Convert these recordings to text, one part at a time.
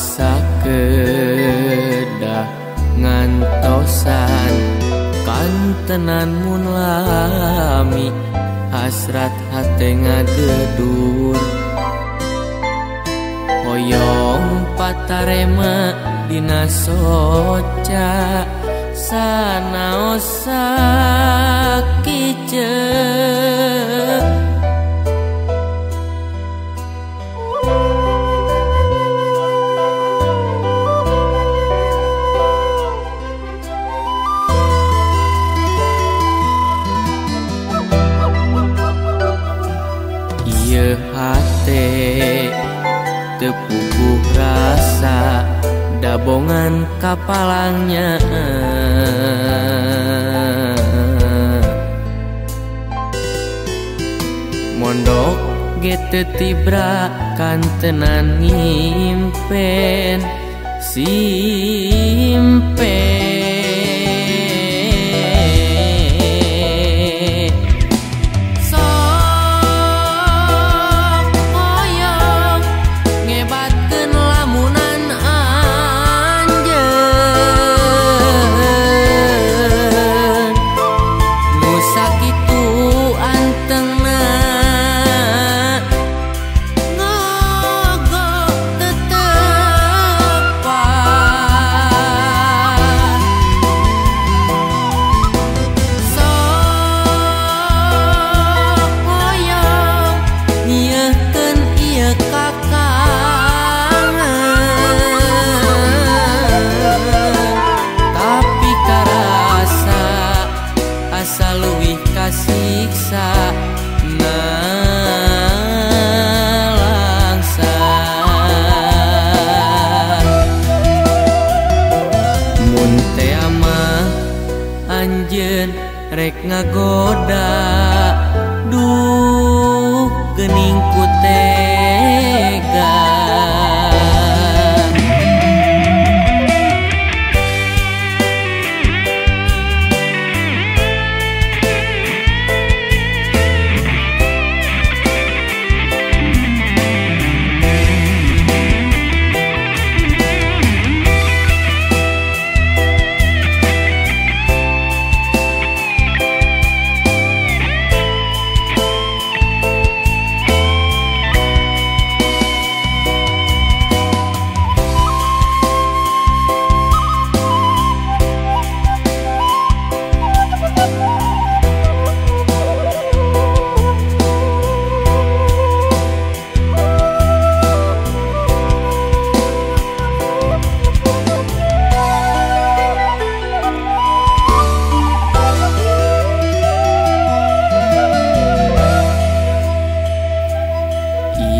Asa kedah ngantosan kantenan mun lami hasrat hate ngagedur hoyong patarema dina soca sanaos sakiceuk. Ieu hate teu puguh rasa dabongan kapalangnya mondok ge teu tibra kantenan ngimpen simpen. Kasiksa nalangsa mun tea mah anjeun rek ngagoda duh geuning ku tega.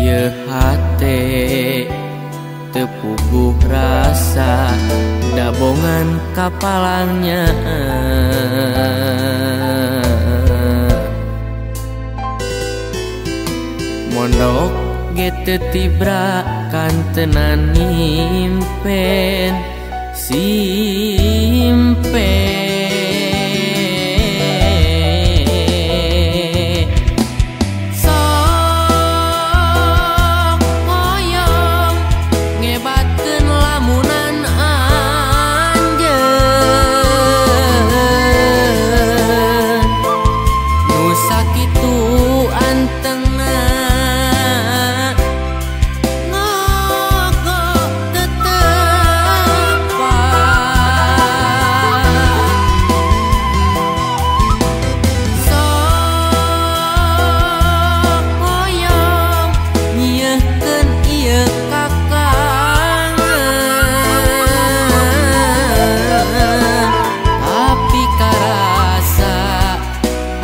Ieu hate teu puguh rasa dabongan kapalangnya mondok ge teu tibra kantenan ngimpen simpen.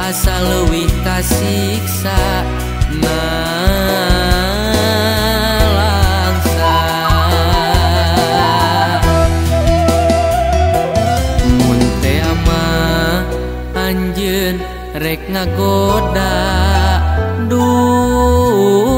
Asa leuwih kasiksa nalangsa mun tea mah anjeun rek ngagoda duh.